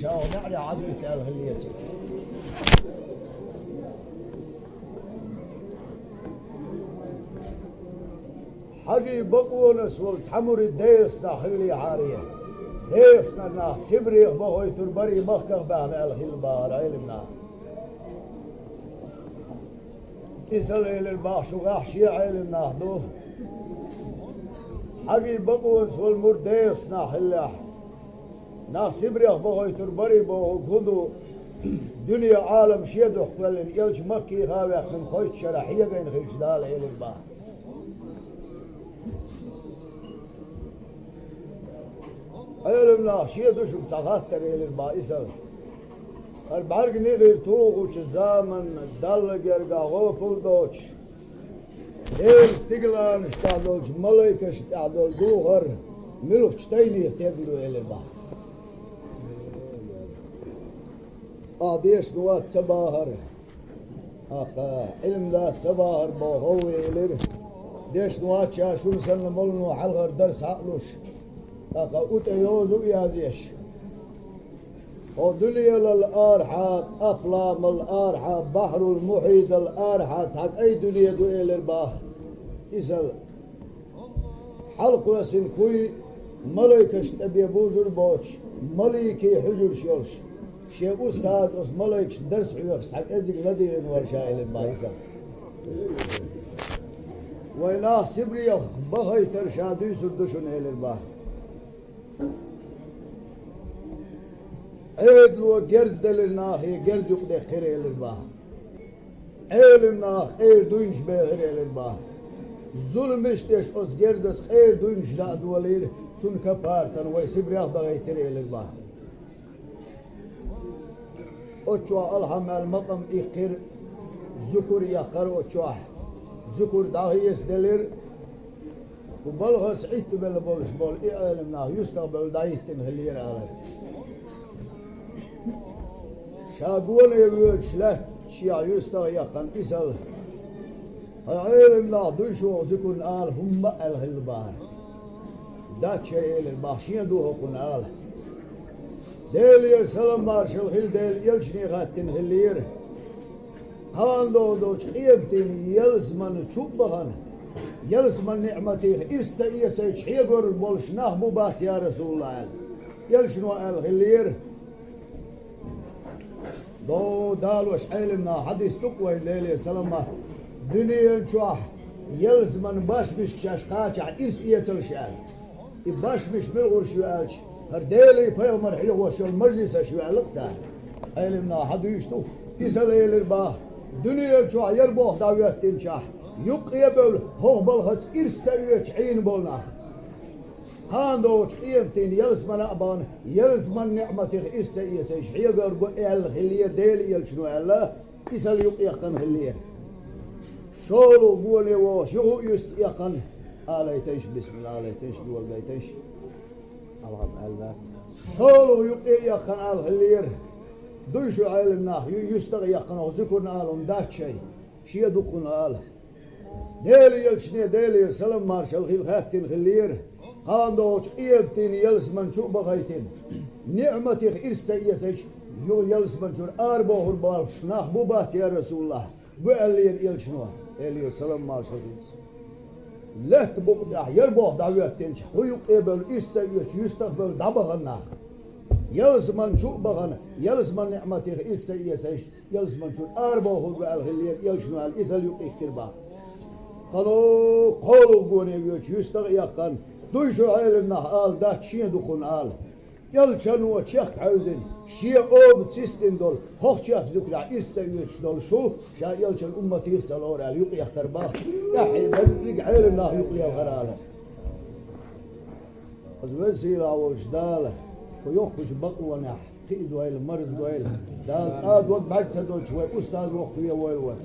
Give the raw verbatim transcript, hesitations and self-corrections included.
Ша хьо неӀаре Ӏадвитта аьлла хилла еци. Хьажий бакъонас волу цхьа мурид ДегӀастанахь хиллехьара. ДегӀастанан нах Сибрех бахийтур барий махках баьхна аьлла хилла бахара Ӏелам наха. Исал элира бах, шу гӀехь шен Ӏелам нах ду. Хьажий бакъонас волу мурид ДегӀастанахь хиллехь, нах Сибрех бахийтур барий бохург хӀун ду, дуьне Ӏалам шен духьа кхоьллина, элча Маккиха а ваьккхина, кхойтта шарахь хьегайна хилча Дала элира бах. Ӏелам нах, шен ду шуьга цхьа хаттар, элира бах Исал. ХӀара бӀаьргана гӀийр тухучу заманна Далла гергахь гӀопал доцуш, Делан стигаланаш тӀехь долчу малайкашна тӀехь долу духар муьлхачу тайнех тегна ду, элира бах. Ахьа дешна вац ца бахара. ТӀаккха Ӏилма дац ца бахара боху, хӀовва элира. Дешна вац ша шуна санна моллано хьалхара дарс хьа а луш, тӀаккха утӀа йоза а язъеш. Хьо дуьненал арахьа, къаф-ламал арахьа, бахьрул мухьитал арахьа цхьа кӀайн дуьне ду, элира бах Исал. Хьалакхоьссина куй малайкашна тӀе бен бужур боцуш, маликий хьуьжурш йолуш, шен устаза оцу малайкашна дарс хьоьхуш цхьа кӀезиг ладийгӀина вара ша, элира бах Исал. Вайн нах Сибрех бахийтар ша дуьйцур ду шуна, элира бах. Ӏедало герз делира нахе, герз юкъадаьккхира, элира бах. Ӏелам нах къера дуйнаш бехира, элира бах. Зуламаш деш оцу герзаца къера дуйнаш даа долийра, цунна капаратана вай Сибрех дахийтира, элира бах. Оцу чохь Алхьам аьлла макъам иккхира, зуькар а яьккхира оцу чохь. Зуькар дӀахецаделира. Кху балхаца Ӏиттабелла болуш болу и Ӏелам нах юьстахбевлла дӀахӀиттина хиллера алара. Ша гоне воьдуш лаьтташехь юьстах а яьккхина Исал. Хьайн Ӏелам нах дуй шуна зуькарна ала хӀумма а аьлла хилла бахара. Дац шайн, элира бах, шен ду хӀокхунна ала. Делера салам-маршалла хила Делан элчане хаьттина хиллера. Кхана догӀу долчу къематийн ялсаманна чу а бахана, ялсаман ниъматех ирс ца эцайча хьегор болуш нах бу бац, я Расулаллах, аьлла. Элчано аьлла хиллера. ДогӀу далош Ӏелам наха хьадис ду-кх вайн Делера салам-маршалла. Дуьнен чохь ялсаман башмашка шаьш кхачахь ирс эцалаш аьлла. И башмаш мила гӀур шу аьлча, хӀара Делан пайхамар хьехош йолу мажлисаш ю аьлла-кх цара. Ӏелам наха хьадуьйцуш ду, Исал элира бах, дуьнен чохь яра боху дӀахӀоьттинчохь, юккъе а бевлла, хӀокху балхаца ирс ца оьцуш Ӏийна болу нах. Кхана догӀучу къематийн ялсамана а бахана, ялсаман ниъматех ирс ца эцайча хьегор бу аьлла хиллера Делан элчано аьлла, Исал юкъаяьккхина хиллера. ШолгӀа гоне вогӀуш, юха а юьстах яьккхина, алайтайша, бисмилла алайтайша, доладайтайша. Алхьам аьлла. ШолгӀа юкъе а яьккхина ала хиллера. Дуй шу Ӏелам нах, ю-, юьстах а яьккхина, хӀокху зуькарна ала хӀума дац шайн, шен ду хӀокхунна ала. Делан элчане, Делера салам-маршалла хила, хаьттина хиллера. Кхана догӀучу къематийн ялсаман чу а бахийтина, ниъматех ирс ца эцайча, юха ялсаман чуьра арабохур болуш нах бу бац, я Расулаллах, бу аьллера элчано, Делера салам-маршалла хила цунна. Лаьтта букъа тӀехь яра боху дӀахӀоьттинчохь, кху юккъе а бевлла, ирс ца оьцуш, юьстах а бевлла дӀабахана нах. Ялсаман чу а бахана, ялсаман ниъматех ирс ца эцайча, ялсаман чуьра арабохур бу аьлла хиллера элчано аьлла, Исал юкъаяьккхира бах. Кхана кхоалгӀа гоне воьдуш, юьстах а яьккхина, дуй шу Ӏелам нах, ала дац, шен ду хӀокхунна ала. Элчано чехка хьаьвзина, шен оба цистина долу, хӀокху чехка зуькарехь ирс ца оьцуш долу шу, ша элчан умматех ца лору аьлла, юкъаяьккхира бах. ТӀаьххье берриг Ӏелам нах юкъалелхара ала. Аса веза-сийлахь волчу Дала, кху йоккхачу бакъонехь кхиадойла, марздойла. Дала цкъа а дог бӀаьрг ца долчу вай устаз воккхаве войла вай.